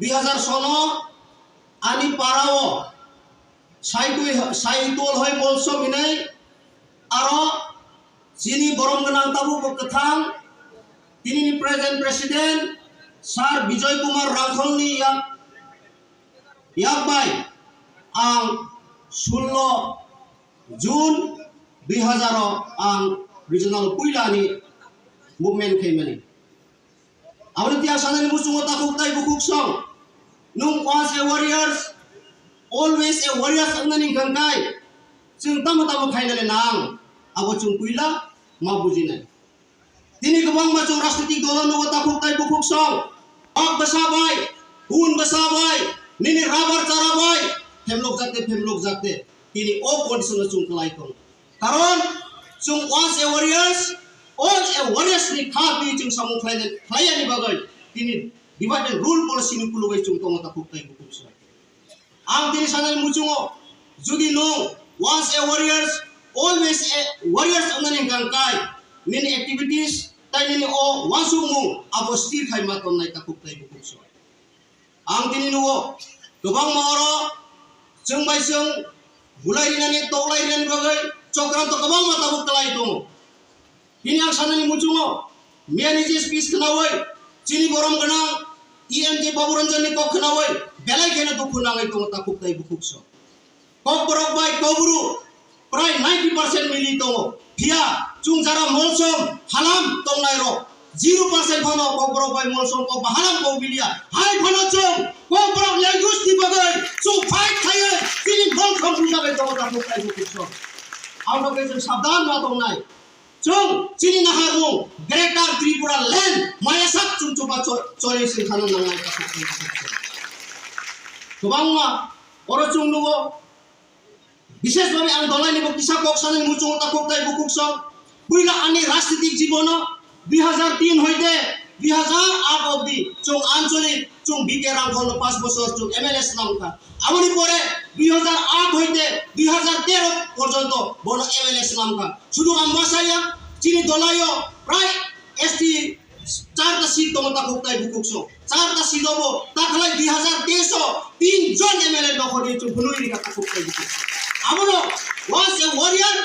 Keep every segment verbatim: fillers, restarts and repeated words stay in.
Dui hazar sono ani parao Saitui, Saitol hoi Molsom hinui aro chini borom gwnang tabuk bo kwthang, tinini present president Sir Bijoy Kumar Rangkholni yak, yak bai ang sullo June dui hazar o ang regional puila ni movement khaimani. Aboni tiya sanani muchungo takhuk tai bukhuk song. Nung once a warriors, always a warriors wngnani hwnkha kai. Chwng tamo tamo khainani nang, abo chwng puila ma bujinai. Tini kwbangma chwng rajnitik dolo nugo takhuk tai bukhuk song. Kok bwsa bai, hun bwsa bai, nini rabar chara bai, phemlok jakte, phemlok jakte. Tini o condition o chwng kwlai tongo. Karon chwng once a warriors, all a warriors ni kha twi chwng samung khlai, khlai yani bagwi tini divide and rule policy ni kulugwi chwng tongo takhuk tai bukhuk song. Ang tini sanani muchungo, jodi nwng once a warriors, always a warriors wngnani hwnkha kai, nini activities tai nini o uansukmung abo sthir khai ma tonnai takhuk tai bukhuk song. Ang tini nugo, kwbangma oro chwng bai chwng bulai rinani, toklai rinani bagwi chokranto kwbangma tabuk kwlai tongo. Bini ang sanani muchungo, miyani je speech khnaui, chini borom gwnang E M J Babu Ranjan ni kok khnaui, belai kheno dukhu nangwi tongo takhuk tai bukhuk song. Kokborok bai Kokbru prai ninety percent mili tongo. Phiya chwng jara Molsom halam tongnai rok zero percent phano Kokborok bai Molsom kok ba halam kok biliya. Hai phano chwng Kokborok language ni bagwi chwng fight khaiwi chini Molsom bujabai tongo takhuk tai bukhuk song. Ang no khe chwng sabdan ma tongnai. Chwng chini naharmung Greater Tripura Land maya sak chwng chuba cho-, choli sing khano nangnai takhuk tai bukhuk song. Kwbangma oro chwng nugo. Bishesh bhabe ang dolaini bo kisa kok sanani muchungo takhuk tai bukhuk song. Puila ani rajnitik jibono dui hazar tin hoite dui hazar aat obdi chwng ancholik chwng B K Rangkholno panch bochor chwng M L A swnamkha. Aboni pore dui hazar aat hoite dui hazar tero porjonto bono M L A swnamkha. Sudu ang masaya chini dolaio prai S T charta seat tongo takhuk tai bukhuk song. Charta seat obo takhlai dui hazar teis o tin jon M L A nokhorni chwng phunui rikha takhuk tai bukhuk song. Abono once a warrior,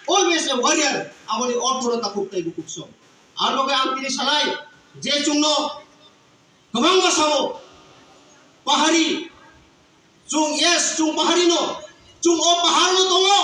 always a warrior. Aboni orthono takhuk tai bukhuk song. Aro bagwi ang tini sanai je chwngno kwbangma sao pahari Chwng, yes, chwng pahari no. Chwng o pahar no tongo.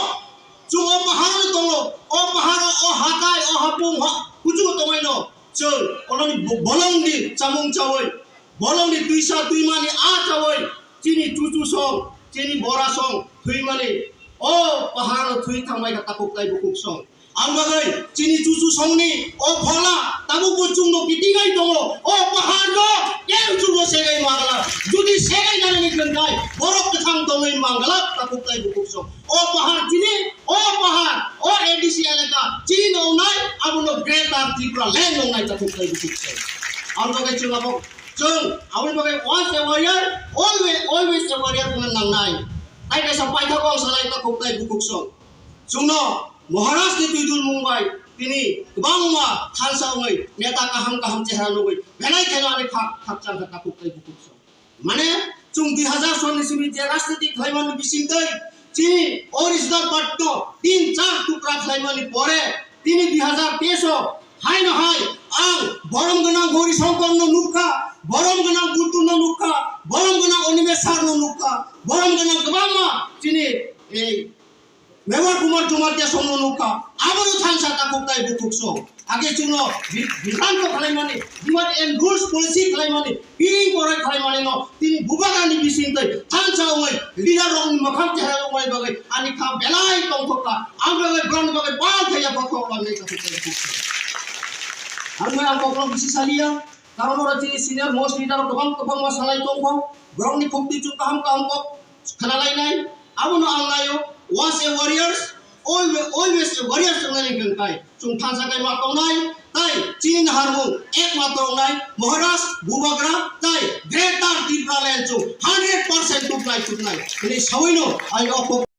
Chwng o pahar no tongo. O pahar o, o hatai, o hapung, ha, kuchugo tongwi no. Chwng, oloni bo-, bolong ni chamung chawi. Bolong ni twisa twimani a chawi. Chini chuchu song, chini bora song, thwimani. O pahar no thwi thangbai kha takhuk tai bukhuk song. Ang bagwi chini chuchu songni o phola tabukbo chwngno kitingai tongo. O paharno keu chwngno segai manglak. Jodi segai nani hwnkhe borok kwthang tongwi manglak takhuk tai bukhuk song. O pahar chini, o pahar, o A D C elaka chini nongnai, abono Greater Tripura Land nongnai takhuk tai bukhuk song. Ang bagwi chwng abo, chwng aboni bagwi once a warrior, always, always a warrior wngna nangnai. Tai kaisa paithakgo ang salai takhuk tai bukhuk song. Chwngno Maharaj ni twi dulmung bai tini kwbangma thansa wngwi neta kaham kaham chehra nugwi belai kheno ani khak khakchang kha takhuk tai bukhuk song. Mane chwng dui hazar sonni simi je rajniti khlaimani bisingtwi chini original part no tin char tukra khlaimani pore tini dui hazar teis o haino hai ang borom gwnang Gauri Shankar no nukha, borom gwnang Buddhu no nukha, borom gwnang Animesh sir no nukha, borom gwnang kwbangma chini ei Mevar Kumar Jumatia songno nukha, abono thansa takhuk tai bukhuk song. Age chwngno bi-, bidanto khlaimani, divide and rules policy khlaimani, piring korai khlaimani no tini bubagrani bisingtwi thansa wngwi leader rokni mokhang chehra wngmani bagwi ani kha belai tongthokha. Ang bagwi borokni bagwi bang khe yapha kok langnai takhuk tai bukhuk song. Ang bai ang kokrok bisi saliya. Karon oro chini senior most leader rok kwbang kwbangma salai tongkho, borokni khukti chwng kaham kaham kok khwnalainai. Abono ang naio, once a warriors, always, always a warriors wngnani hwnkhe kai chwng thansa kai ma tongnai, tai chini naharmung ek ma tongnai, Maharaj, Bubagra, tai Greater Tipraland chwng hundred percent tubnai tubnai hwnwi sawino ang o